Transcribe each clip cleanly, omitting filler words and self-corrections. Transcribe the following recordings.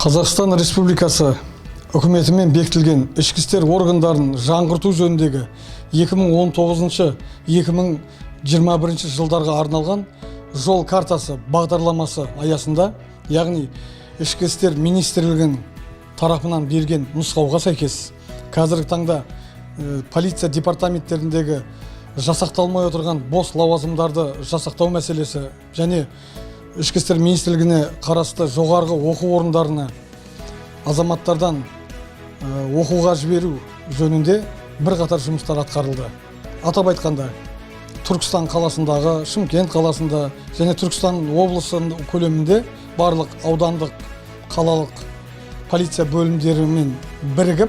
Қазақстан Республикасы үкіметімен бекітілген ішкі істер органдарын жаңғырту жөніндегі 2019-2021 жылдарға арналған жол картасы бағдарламасы аясында, яғни Ішкі істер министрлігінің тарапынан берген нұсқауға сәйкес, қазіргі таңда полиция департаменттеріндегі жасақталмай отырған бос лауазымдарды жасақтау мәселесі және Ішкі істер министрлігіне қарасты жоғарғы оқу орындарына азаматтардан оқуға жіберу жөнінде бірқатар жұмыстар атқарылды. Атап айтқанда, Түркістан қаласындағы, Шымкент қаласында және Түркістан облысының көлемінде барлық аудандық, қалалық полиция бөлімдерімен бірігіп,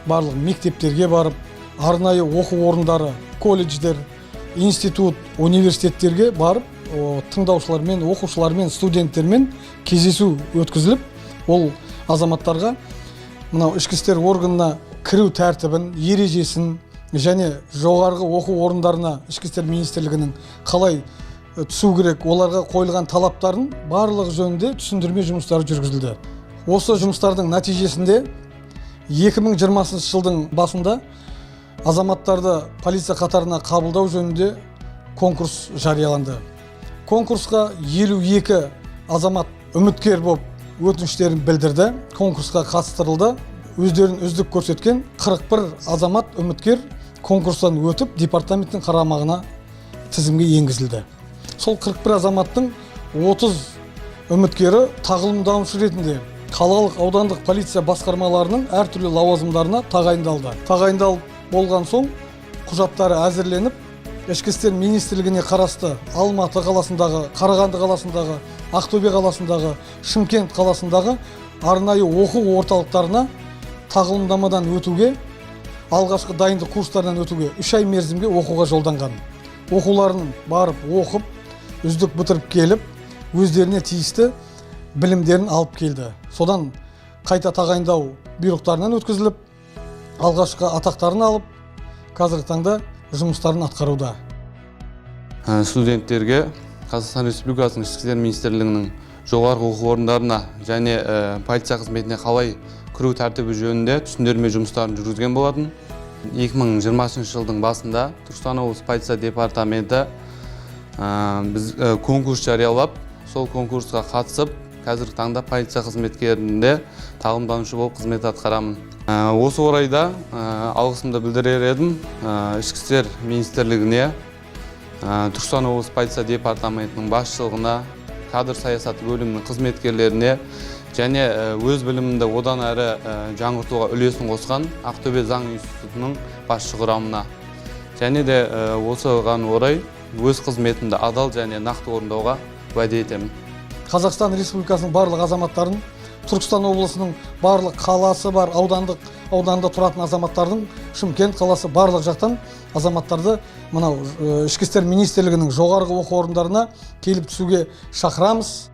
барлық мектептерге барып, арнайы оқу орындары, колледждер, институт, университеттерге барып, тыңдаушылармен, оқушылармен, студенттермен кездесу өткізіліп, ол азаматтарға мынау ішкі істер органына кіру тәртібін, ережесін және жоғарғы оқу орындарына Ішкі істер министрлігінің қалай түсу керек, оларға қойылған талаптарын барлығы жөнінде түсіндірме жұмыстары жүргізілді. Осы жұмыстардың нәтижесінде 2020 жылдың басында азаматтарды полиция қатарына қабылдау жөнінде конкурс жарияланды. Конкурсқа 52 азамат үміткер болып өтініштерін білдірді, конкурсқа қатыстырылды. Өздерін үздік көрсеткен 41 азамат үміткер конкурстан өтіп, департаменттің қарамағына тізімге енгізілді. Сол 41 азаматтың 30 үміткері тағылымдаушы ретінде қалалық, аудандық полиция басқармаларының әртүрлі лауазымдарына тағайындалды. Тағайындалып болған соң, құжаттары әзірленіп, Ішкі істер министрлігіне қарасты Алматы қаласындағы, Қарағанды қаласындағы, Ақтөбе қаласындағы, Шымкент қаласындағы арнайы оқу орталықтарына тағылымдамадан өтуге, алғашқы дайындық курстарынан өтуге, 3 ай мерзімге оқуға жолданған. Оқуларын барып оқып, үздік бітіріп келіп, өздеріне тиісті білімдерін алып келді. Содан қайта тағайындау бұйрықтарынан өткізіліп, алғашқы атақтарын алып, қазіргі таңда жұмыстарын атқаруда. Студенттерге Қазақстан Республикасының Ішкі істер министрлігінің жоғарғы оқу орындарына және полиция қызметіне қалай кіру тәртібі жөнінде түсіндірме жұмыстарын жүргізген болатын. 2020 жылдың басында Түркістан облысы полиция департаменті біз конкурс жариялап, сол конкурсқа қатысып, қазіргі таңда полиция қызметкерінде тағылымданушы болып қызмет атқарамын. Осы орайда алғысымды білдірер едім Ішкі істер министрлігіне, Түркістан облысы полиция департаментінің басшылығына, кадр саясаты бөлімінің қызметкерлеріне және өз білімімді одан әрі жаңғыртуға үлесін қосқан Ақтөбе заң институтының басшы құрамына және де осыған орай өз қызметімді адал және нақты орындауға уәде етемін. Қазақстан Республикасының барлық азаматтарын, Түркістан облысының барлық қаласы бар, аудандық, ауданда тұратын азаматтардың, Шымкент қаласы, барлық жақтан азаматтарды мынау Ішкі істер министрлігінің жоғарғы оқу орындарына келіп түсуге шақырамыз.